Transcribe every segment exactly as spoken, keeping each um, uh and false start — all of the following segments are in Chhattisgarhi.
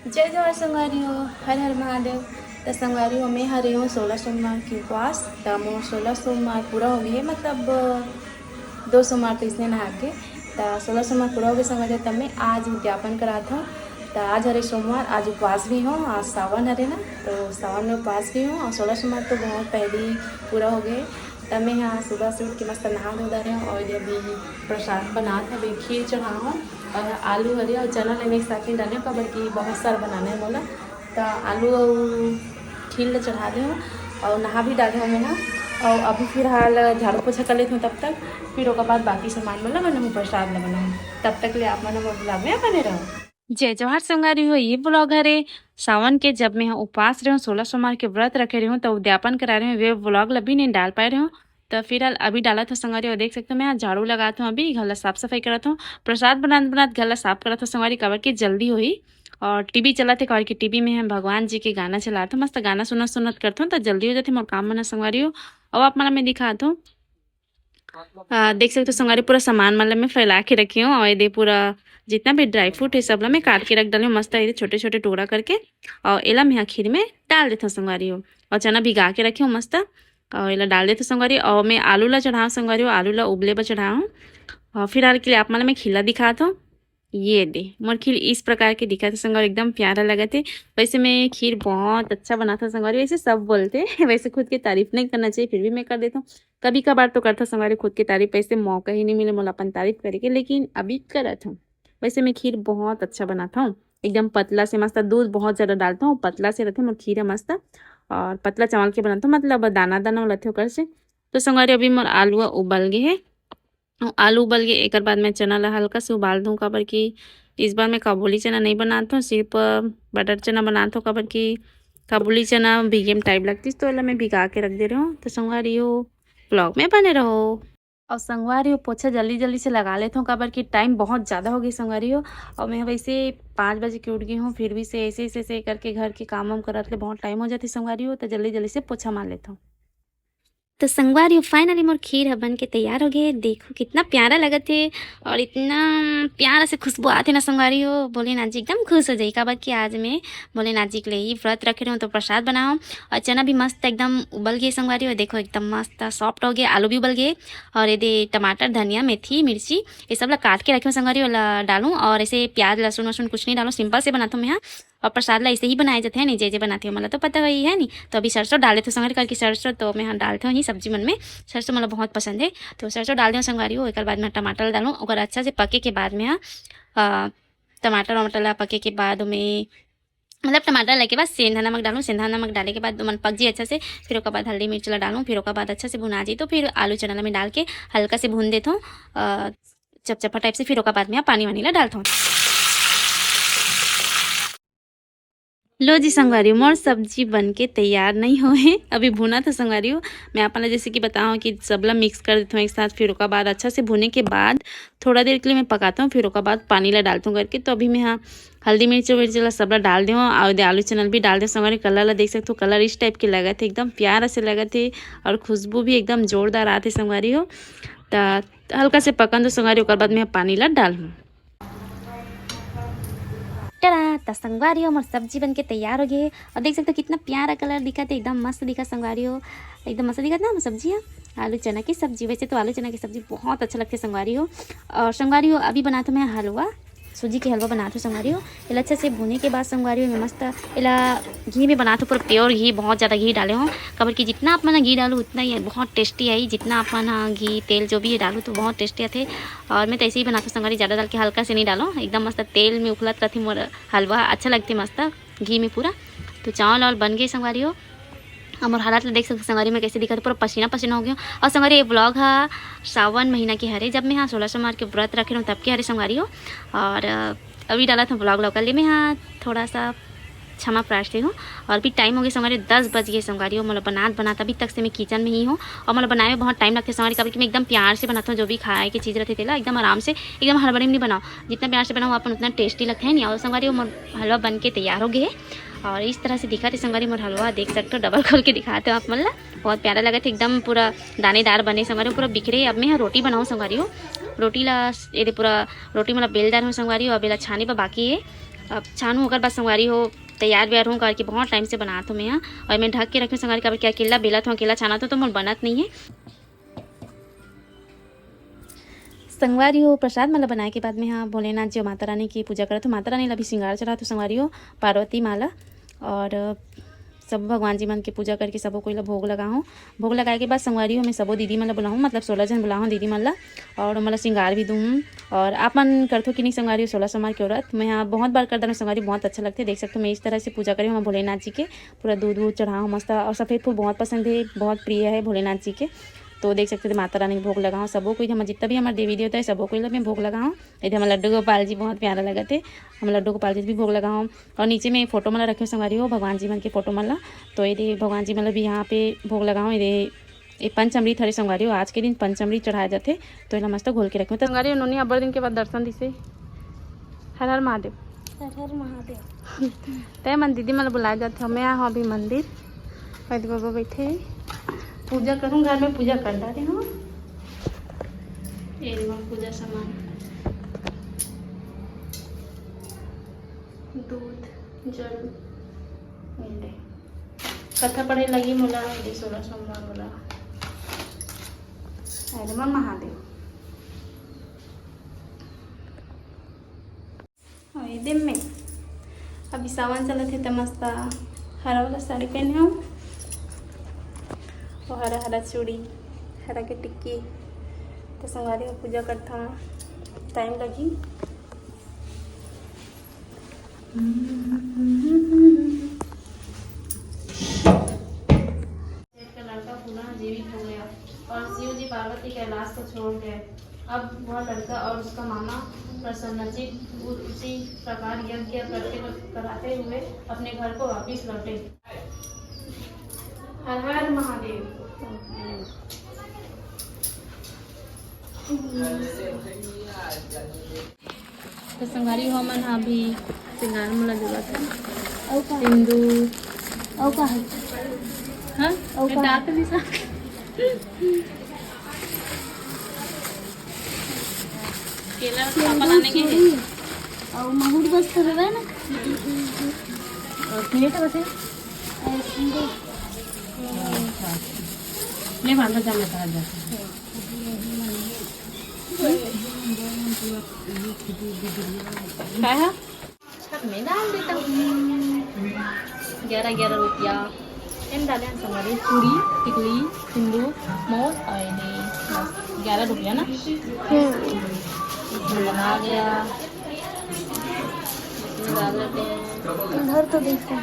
जय जोहार संगवारी हो, हर हर महादेव। त संगवारी हो, मैं हरे हूँ सोलह सोमवार के उपवास। त मोर सोलह सोमवार पूरा हो गए, मतलब दो सोमवार तो इसने नहा के। त सोलह सोमवार पूरा हो गए संगवारी हो, तब मैं आज उद्यापन करात हूँ। त आज हरे सोमवार, आज उपवास भी हूँ, आज सावन हरे ना, तो सावन में उपवास भी हूँ। और सोलह सोमवार तो बहुत पहले ही पूरा हो गए। तब मैं यहाँ सुबह से उठ के मस्त नहा धो डारे हूँ और ये अभी प्रसाद बनात हूँ, अभी खीर चढ़ा हूँ। और आलू हरे और चना ल मैं एक साथ नहीं डाले हूँ, काबर कि बहुत सारा बनाना है मोला। त आलू और खीर ल चढ़ा दे हूँ और नहा भी डाले हूँ मैं ह। और अभी फिलहाल झाड़ू पोछा कर लेती हूँ तब तक, फिर ओकर बाद बाकी सामान मन ल बनाऊँ, प्रसाद ल बनाऊँ। तब तक ले आप मन मोर vlog में बने रहो। जय जोहार संगवारी हो, ये vlog हरे सावन के, जब मैं ह उपवास रहे हूँ, सोलह सोमवार के व्रत रखे रहे हूँ, तो उद्यापन करा रहे हूँ, वे vlog ल भी नहीं डाल पाए रहे हूँ। तो फिलहाल अभी डालत हूँ संगवारी हो, देख सकते हो मैं झाड़ू लगात हूँ, अभी घर ला साफ सफाई करत हूँ, प्रसाद बनात बनात घर ला साफ करत हूँ संगवारी, काबर कि जल्दी होही। और टीवी चलत हे, काबर कि टीवी में हम भगवान जी के गाना चलात हूँ, मस्त गाना सुनत सुनत करत हूँ, तो जल्दी हो जाथे मोर काम मन ह संगवारी हो। अब आप मन ला मैं दिखात हूँ, आ, देख सकते हो संगवारी, पूरा सामान मन ला मैं फैला के रखे हूँ और ये दे पूरा जितना भी ड्राई फ्रूट है सब ला मैं काट के रख डाले हूँ मस्त ये छोटे छोटे टुकड़ा करके। और एला मैं ह खीर में डाल देता हूँ संगवारी हो। और चना भिगा के रखे हूँ मस्त, और एला डाल देता हूँ संगवारी। और मैं आलू ला चढ़ाऊँ संगवारी हो, आलू ला उबले बर चढ़ाऊँ। और फिलहाल के लिए आप मन ला मैं खीर ला दिखात हूँ। ये दे मोर खीर इस प्रकार के दिखत हे संगवारी, एकदम प्यारा लगत हे। वैसे मैं खीर बहुत अच्छा बनाता संगवारी, वैसे सब बोलते हैं, वैसे खुद की तारीफ नहीं करना चाहिए, फिर भी मैं कर देता हूँ। कभी कभार तो करता संगवारी खुद की तारीफ, वैसे मौका ही नहीं मिले मोला अपन तारीफ करे के, लेकिन अभी करत हूँ। वैसे मैं खीर बहुत अच्छा बनाता हूँ, एकदम पतला से मस्त, दूध बहुत ज़्यादा डालता हूँ, पतला से रहते मोर खीर है मस्त। और पतला चावल के बनाता हूँ, मतलब दाना दाना वाला थे ओकर से। तो संगवारी अभी मोर आलू उबल गए है, आलू उबल गए, एकर बाद मैं चना ला हल्का से उबाल दूँ, काबर कि इस बार मैं काबुली चना नहीं बनाता हूँ, सिर्फ बटर चना बनाता हूँ, काबर कि काबुली चना भिगे में टाइम लगती, तो एला मैं भिगा के रख दे रहे हूँ। तो संगवारी हो, vlog में बने रहो। और संगवारी हो, पोछा जल्दी जल्दी से लगा लेता हूँ, काबर कि टाइम बहुत ज़्यादा हो गई संगवारी हो। और मैं वैसे पाँच बजे के उठ गई हूँ, फिर भी से ऐसे ऐसे ऐसे करके घर के काम वाम करत ले बहुत टाइम हो जाती संगवारी हो, तो जल्दी जल्दी से पोछा मार लेता हूँ। तो संगवारी हो, finally मोर खीर ह बन के तैयार हो गए। देखो कितना प्यारा लगत हे और इतना प्यारा से खुशबू आथे ना संगवारी हो, भोलेनाथ जी एकदम खुश हो जाई, काबर कि आज मैं भोलेनाथ जी के लिए ही व्रत रखे रहूँ, तो प्रसाद बनाऊँ। और चना भी मस्त एकदम उबल गए संगवारी हो, देखो एकदम मस्त सॉफ्ट हो गए, आलू भी उबल गए। और ये दे टमाटर, धनिया, मेथी, मिर्ची, ये सब ला काट के रखे संगवारी हो, ला डालूँ। और ऐसे प्याज, लहसुन वसुन कुछ नहीं डालूँ, सिंपल से बनाता हूँ मैं। हाँ, और प्रसाद ला ऐसे ही बनाए जाते हैं नहीं, जे जे बनाते हो मोला तो पता वही है नहीं। तो अभी सरसों डाल देते संगवारी, करके सरसों तो मैं हाँ डालते हूँ ही सब्जी मन में, सरसों मोला बहुत पसंद है। तो सरसों डाल दें संगवारी हो, एक बाद में टमाटर डालूँ, ओकर अच्छा से पके के बाद में हाँ, अ, टमाटर वमाटर ला पके के बाद में, मतलब टमाटर डाले के बाद सेंधा नमक डालूँ, सेंधा नमक डाले के बाद मन पक जी अच्छा से, फिर ओकर बाद हल्दी मिर्च ला डालूँ, फिर ओकर बाद अच्छा से भुना जी, तो फिर आलू चना ला मैं डाल के हल्का से भून देता हूँ। अ, चपचपा टाइप से, फिर ओकर बाद में पानी वानी ला डालता हूँ। लो जी संगवारी हो, मोर सब्जी बन के तैयार नहीं होए, अभी भुना था संगवारी हो। मैं अपन ला जैसे कि बताऊँ कि सबला मिक्स कर देता हूँ एक साथ, फिर ओकर बाद अच्छा से भुने के बाद थोड़ा देर के लिए मैं पकाता हूँ, फिर ओकर बाद पानी ला डालता हूँ करके। तो अभी मैं हाँ हल्दी मिर्च विर्च ला सबला डाल दे हूँ और दे आलू चना भी डाल दे संगवारी। कलर ला देख सकते हो, कलर इस टाइप के लगत हे, एकदम प्यारा से लगत हे और खुशबू भी एकदम जोरदार आते संगवारी हो। त हल्का से पकन दो संगवारी, ओकर बाद मैं पानी ला डालहूँ। टड़ा, त संगवारी हो, मोर सब्जी बन के तैयार हो गए हे। और देख सकते हो कितना प्यारा कलर दिखत हे, एकदम मस्त दिखत संगवारी हो, एकदम मस्त दिखत ना मोर सब्जी है, आलू चना की सब्जी। वैसे तो आलू चना की सब्जी बहुत अच्छा लगता है संगवारी हो। और संगवारी हो, अभी बनात हूँ मैं हलवा, सूजी के हलवा बनात हूँ संगवारी हो। एला अच्छा से भुने के बाद संगवारी हो, मैं मस्त एला घी में बनात हूँ, पूरा प्योर घी, बहुत ज़्यादा घी डाले हूँ, काबर कि जितना आप मन घी डालो उतना ही बहुत टेस्टी आई। जितना आप मन घी तेल जो भी डालो तो बहुत टेस्टी आथे। और मैं तो ऐसे ही बनाता हूँ संगवारी, ज़्यादा डाल के हल्का से नहीं डालो, एकदम मस्त तेल में उखलत रहती मोर हलवा, अच्छा लगते मस्त घी में पूरा। तो चावल वावल बन गए संगवारी हो। अब मोर हालत ला देख सकते संगवारी में कैसे दिखत, पूरा पसीना पसीना हो गया। और संगवारी ये व्लॉग हा सावन महीना के हरे, जब मैं हाँ सोलह सोमवार के व्रत रखे रहूँ तब के हरे संगवारी हो। और अ, अभी डालत हूँ व्लॉग ला, ओकर लिए मैं हाँ थोड़ा सा क्षमा प्रार्थी हूँ। और अभी टाइम हो गया संगवारी, दस बज गए संगवारी हो। मोला बनात बनात अभी तक से मैं किचन में ही हूँ और मोला बनाए में बहुत टाइम लगता है संगवारी, काबर कि मैं एकदम प्यार से बनाता हूँ, जो भी खाए के चीज़ रहती तेला एकदम आराम से, एकदम हड़बड़ी में नहीं बनाओ। जितना प्यार से बनाओ अपन उतना टेस्टी लगता है नहीं। और संगवारी हो मोर हलवा बन के तैयार हो गए है और इस तरह से दिखत हे संगवारी मोर हलवा, देख सकते हो, डबल खोल के दिखाते हो आप मन ला, बहुत प्यारा लगत हे, एकदम पूरा दानेदार बने संगवारी हो, पूरा बिखरे। अब मैं हाँ रोटी बनाऊँ संगवारी हो, रोटी ला ये दे पूरा रोटी मोला बेल डारे हूँ संगवारी हो, अब एला छाने बर बाकी है। अब छानू ओकर बाद संगवारी हो, तैयार व्यार हूँ करके बहुत टाइम से बनात हूँ मैं यहाँ। और मैं ढक के रखी हूँ संगवारी, काबर कि अकेला बेलत हूँ, अकेला छानत हूँ तो मोर बनत नहीं है। संगवारी हो, प्रसाद मन ल बनाए के बाद में हाँ भोलेनाथ जी और माता रानी की पूजा करत हूँ। माता रानी ला भी श्रृंगार चढ़ात हूँ संगवारी हो, पार्वती माँ ला। और सब भगवान जी मन के पूजा करके सबो कोई ला भोग लगाहूँ। भोग लगाए के बाद संगवारी हो, मैं सबो दीदी मन ला बुलाहूँ, मतलब सोलह झन बुलाहूँ दीदी मन ला, और ओमन ला श्रृंगार भी दूँ। और आप मन करथो कि नहीं संगवारी हो सोलह सोमवार के व्रत? मैं हाँ बहुत बार कर डालूँ संगवारी, बहुत अच्छा लगथे। देख सकते हो मैं इस तरह से पूजा करे हूँ भोलेनाथ जी के, पूरा दूध वूध चढ़ाहूँ मस्त। और सफेद फूल बहुत पसंद है, बहुत प्रिय है भोलेनाथ जी के। तो देख सकते थे माता रानी के भोग लगाओ, सबो कोई हमर जितना भी हमर देवी देवता है सबो कोई ला मैं भोग लगाओ। ये हमर लड्डू गोपाल जी बहुत प्यारा लगत है, हम लड्डू गोपाल जी भी भोग लगाओ। और नीचे में फोटो मन ला रखे संगवारी हो, भगवान जी मन के फोटो मन ला। तो ये दे भगवान जी मन ला भी यहाँ पे भोग लगाओ। ये दे ये पंचामृत हरे संगवारी हो, आज के दिन पंचामृत चढ़ाए जाथे। तो एला मस्त घोल के रखे तो संगवारी हो, नोनी अब्बड़ दिन के बाद दर्शन दिसे। हर हर महादेव। हर हर महादेव। तय मन दीदी मन ला बुलाए जाथे, मैं आ हूँ अभी मंदिर। अरे बाबा बैठे हे। पूजा करूँ, घर में पूजा कर डारे हूँ। ये देखो पूजा सामान, दूध, जल, ये ले। कथा पढ़े लगी मोला, ये सोलह सोमवार मोला। अरे माँ महादेव। और ये दिन में अभी सावन चलत हे, त मस्त हरा वाला साड़ी पहने हूँ, और हरा हरा चूड़ी, हरा के टिक्की। तो संगवारी हो पूजा करता हूँ, टाइम लगी। का लड़का पुनः जीवित हो गया और शिव जी पार्वती कैलाश को छोड़ गए। अब वह लड़का और उसका मामा प्रसन्नचित्त उ-, उसी प्रकार यज्ञ करते, कराते हुए अपने घर को वापिस लौटे। हर हर महादेव। तो संगवारी हो मन हा अभी श्रृंगार माला जुड़त हे। अउ का? सिंदूर। अउ का है? हाँ? अउ का? दांत भी साफ। केला का सिंदूर, पापा लाने के चूड़ी। अउ महुर बस तो रहे ना। और प्लेट बस है? अउ सिंदूर। ले बांधा जाना था आज। काय हा? छत में डाल देता हूँ। ग्यारह ग्यारह रुपया। एम डाले हैं संगवारी, चूड़ी, टिकली, सिंदूर, मोर और ये बस ग्यारह रुपया ना। हम्म। इसमें लगा गया। इसमें डाल लेते हैं। इधर तो देखो।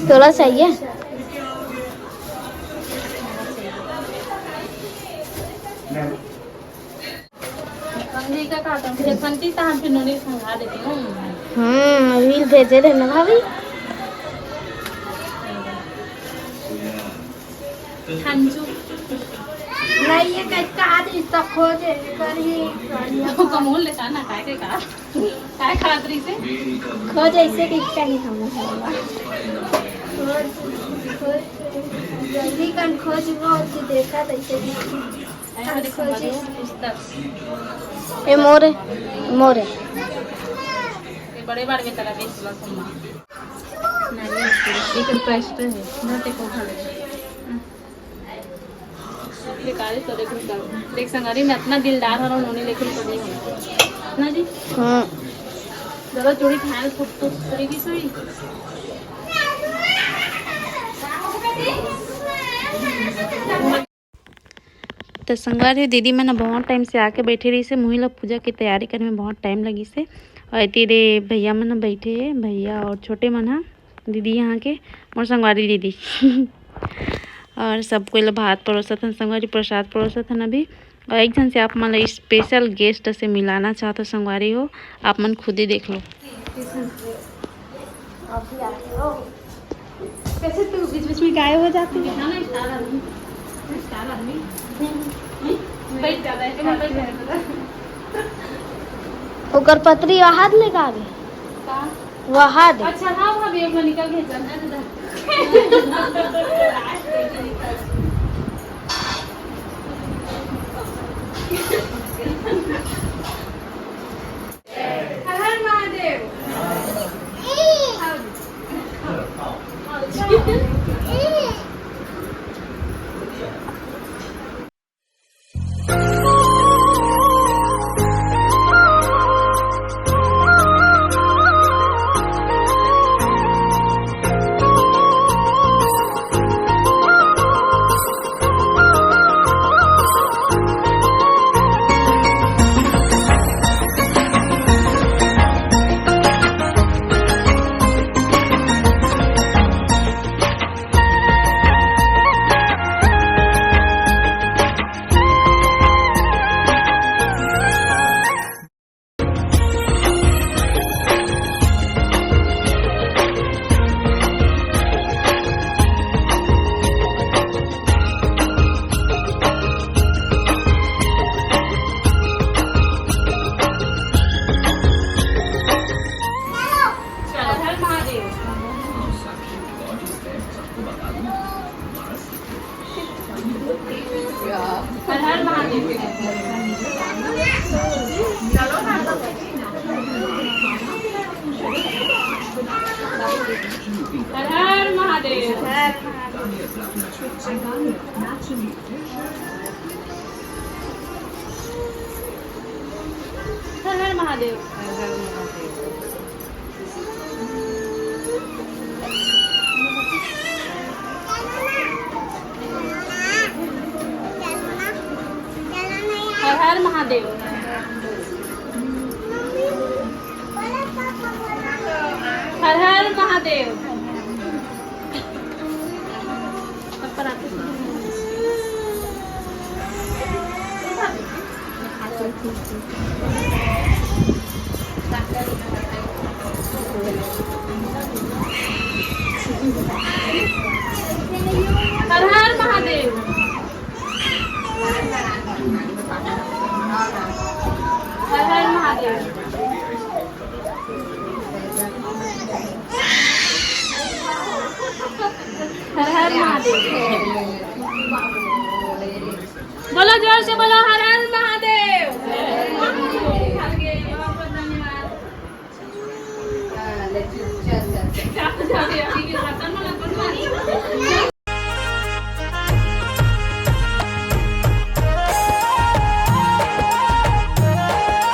तोला चाहिए? संगी का का तुम जब संती तहन फिर नोनी संगा देती हूँ। हम्म, reel भेजे रहे ना भाभी। खंजू। नहीं, ये कैसे आज इतना खोजे, करी, करी। तो कमोल ले ना, काय के का? काय खात रही से? खोज ऐसे कि कहीं हम। खोज, खोज, जल्दी कन खोज, वो कि देखा तो ऐसे कि। ए मोरे, मोरे। ये बड़े बार में तेरा बेच ला सुनना। नहीं, एक रिक्वेस्ट है, ना ते को खा ले। निकाले तो देख निकाल। देख संगारी में इतना दिलदार हो रहा हूँ, लेकिन तो नहीं हो। ना जी? हाँ। जरा चूड़ी खाए, खूब तो करेगी सोई। तो संगवारी दीदी मन ह बहुत टाइम से आके बैठे रहिसे, मुही ला पूजा के तैयारी करे में बहुत टाइम लगिसे। और एती दे भैया मन ह बैठे हे, भैया और छोटे मन ह, दीदी यहाँ के, मोर संगवारी दीदी। और सब कोई ला भात परोसत हन संगवारी, प्रसाद परोसत हन अभी। और एक झन से आप मन ला special guest से मिलाना चाहत हो संगवारी हो, आप मन खुदे देख लो। कैसे तू बीच बीच में गायब हो जाती है? ना, ना, star आदमी, star आदमी। बैठ जा, बैठ जा। ओकर पतरी वहाद ले का आगे? का? वहाद। अच्छा, हाँ, भाभी, एक बार निकल के चल। हर हर महादेव। हर हर महादेव। हर हर महादेव। हर हर महादेव। हर हर महादेव। हर हर महादेव। हर हर महादेव। हर हर महादेव। हर हर महादेव। हर हर महादेव। बोलो, जोर से बोलो, हर हर महादेव।